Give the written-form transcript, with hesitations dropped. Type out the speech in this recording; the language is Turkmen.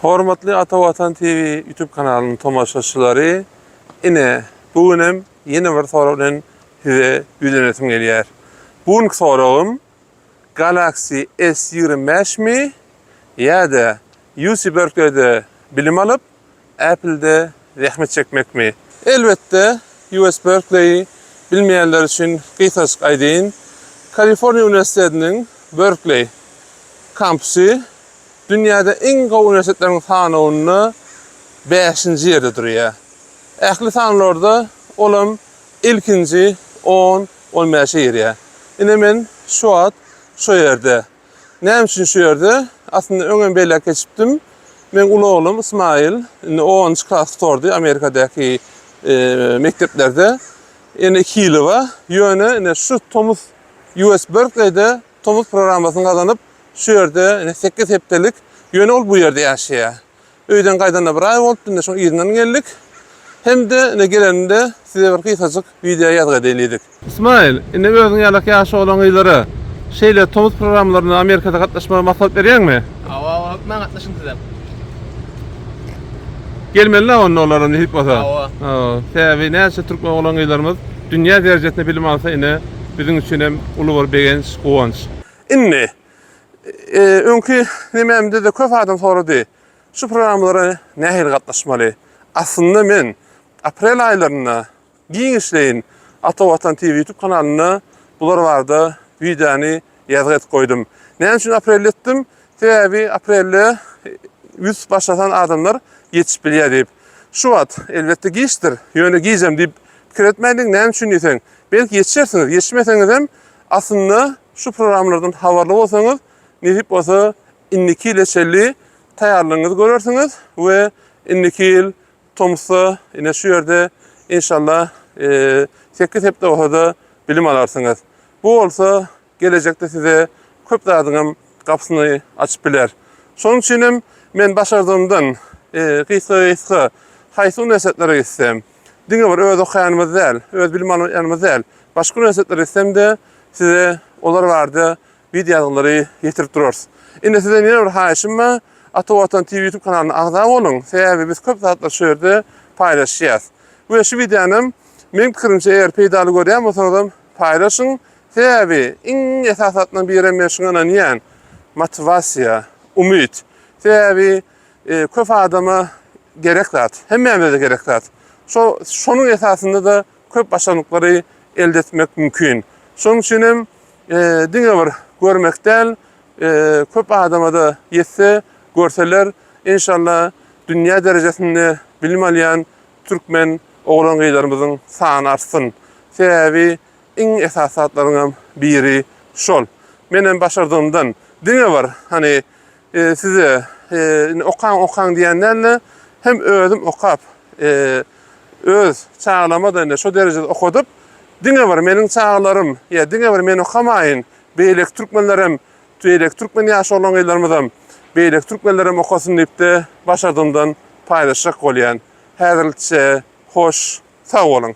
Hormatly Ata Watan TV YouTube kanalynyň tomaşaçylary, ine, bu gün hem ýene bir sorag bilen size ýüzlenesim gelýär. Bu günki soragym Galaxy S 25 mi ýa-da UC Berkeley-de bilim alyp, Apple-de zähmet çekmekmi? Elbetde, US Berkeley-i bilmeýänler üçin gysgajyk aýdaýyn. Kaliforniýa uniwersitetiniň Berkeley kampusy dünýäde iň gowy uniwersitetleriň sanawynda bäşinji ýerde durýar. Ähli sanawlarda olam ilkinji on, on bäşe girýär. Ine men şu wagt şo ýerde. Näme üçin şu ýerde? Aslynda öňem belläp geçipdim. Meň uly oglum Ismail indi onunjy klas gutardy Amerikadaky mekdeplerde. Indi iki ýyly bar. Ýöne ine şu tomus US Berkeley-de tomus programmasyny gazanyp, şu ýerde ine sekiz hepdelik, ýöne ol bu ýerde ýaşaýar. Öýden gaýdanyna bir aý bolupdy, indi şoň yzyndan geldik. Hem-de ine gelenimde size bir gysajyk wideo ýazgy edeýin diýdik. Ismail, indi özüň ýalak ýaş oglan-gyzlara şeýle tomus programmalaryna Amerikada gatnaşmagy maslahat berýäňmi? Hawa, hawa, hökman gatnaşyň sizem. Gelmeli-dä onda olaram nesip bolsa. Hawa. Hawa, sebäbi näçe türkmen oglan-gyzlarymyz dünýä derejesinde bilim alsa ine biziň üçin hem uly bir begenç, guwanç. Indi Öňki nemämde-de köp adam sorady. Şu programmalara nähili gatnaşmaly? Aslynda men aprel aýlarynda giňişleýin Ata Watan TV YouTube kanalynda bular barada wideony ýazgy edip goýdum. Näme üçin aprelde etdim? Sebäbi aprelde ýüz başlasan adamlar ýetişip bilýär diýip. Şu wagt elbetde giçdir, ýöne gijem diýip pikir etmäýliň. Näme üçin diýseň, belki ýetişersiňiz, ýetişmeseňizem aslynda Şu programmalardan habarly bolsaňyz, nesip bolsa indiki ýyla çenli taýýarlygyňyzy görersiňiz we indiki ýyl tomusda ine şu ýerde inşallah 8 hepde bolsa-da bilim alarsyňyz. Bu bolsa gelejekde size köp zadyňam gapysyny açyp biler. Şonuň üçin hem men başardygymdan gysga-gysga haýsy uniwersitetlere gitsem, diňe bir öz okaýanymyz däl, öz bilim alýanymyz däl, başga uniwersitetlere gitsem-de Size olar barada wideo ýazgylary ýetirip durarys. Indi sizden ýene bir haýyşym bar, Ata Watan TV YouTube kanalyna agza boluň, sebäbi biz köp zatlary şu ýerde paýlaşýas. We şu wideonam meň pikirimçe eger peýdaly görýän bolsaňyzam paýlaşyň, sebäbi iň esasy zatlaryň birem men şuňa ynanýan, motiwasiýa, umyt. Sebäbi köp adama gerek zat, hemmämize-de gerek zat. Şo şonuň esasynda-da köp başarnyklary elde etmek mümkin. Şonuň üçin hem diňe bir görmek däl, köp adama-da ýetse, görseler, enşalla dünýä derejesinde bilim alýan türkmen oglan-gyzlarymyzyň sany artsyn. Sebäbi iň esasy zatlaryňam biri şol. Menem başardygymdan diňe bir hany size indi okaň okaň diýen däl-de, hem özüm okap, öz çagalama-da indi şo derejede okadyp, diňe bir meniň çagalarym ýa diňe bir men okamaýyn, beýleki türkmenlerem, beýleki türkmen ýaş oglan-gyzlarymyzam, beýleki türkmenlerem okasyn diýip-de başardygymdan paýlaşjak bolýan. Häzirlikçe hoş, sag boluň!